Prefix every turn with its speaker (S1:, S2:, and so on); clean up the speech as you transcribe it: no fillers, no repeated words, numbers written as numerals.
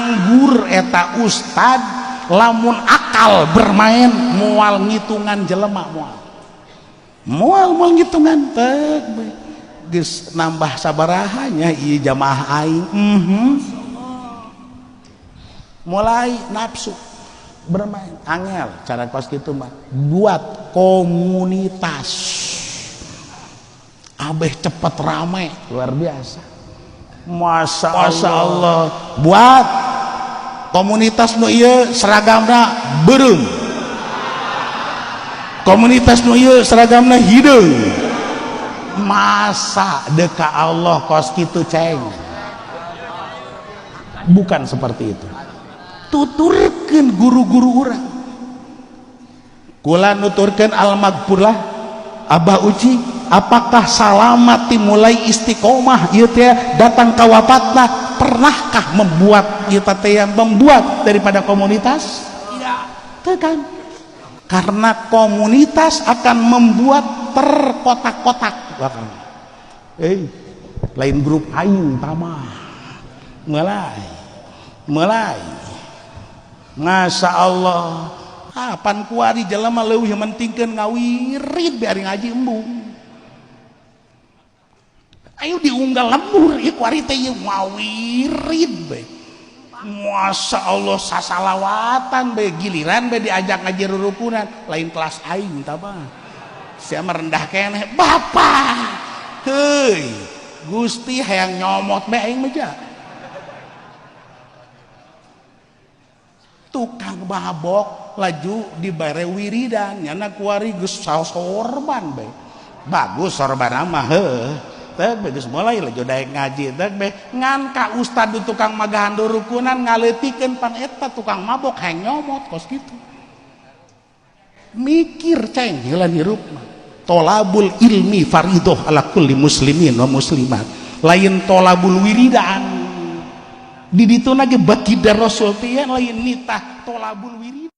S1: Nganggur eta ustad lamun akal bermain moal ngitungan jelema, moal moal moal ngitungan teh geus nambah sabarahanya ieu jamaah aing. Mulai nafsu bermain, angel cara kos kitu mah. Buat komunitas abeh cepet rame, luar biasa. Masya Allah. Allah, buat komunitas nu ieu seragamna beureum, komunitas nu ieu seragamna hideung. Masa deka Allah kos kitu, ceng? Bukan seperti itu. Tuturkeun guru-guru urang, kula nuturkeun al-maghfurlah Abah Uci, apakah salamat mulai istiqomah ieu teh datang ka wafatna, pernahkah membuat kita teh yang membuat daripada komunitas?
S2: Tidak.
S1: Teu kan? Karena komunitas akan membuat terkotak-kotak bakal. Lain grup aing tamah. Mulai. Mulai. Masya Allah. Kapan kuari jelema leuwih mentingkeun ngawirid biar ngaji embung. Ayo diunggal lembur ieu kuari teh ieu ngawirid be. Masya Allah, sasalawatan be, giliran be diajak ngaji rurukunan, lain kelas aing tah mah. Sia mah rendah keneh bapak. Heuy, Gusti hayang nyomot be aing mah ja. Tukang mabok laju dibere wiridan nyana kuari geus sorban be. Bagus sorban mah heuh. Teh be geus mulai laju daek ngaji teh be ngan ka ustad tukang magahan rukunan ngaleutikeun pan eta tukang mabok hayang nyomot kos kitu. Mikir ceng heula hirup mah. Tolabul ilmi faridoh ala kulli muslimin wa muslimat. Lain tolabul wiridan. Di ditu lagi baginda Rasul teh lain nitah tolabul wiridan.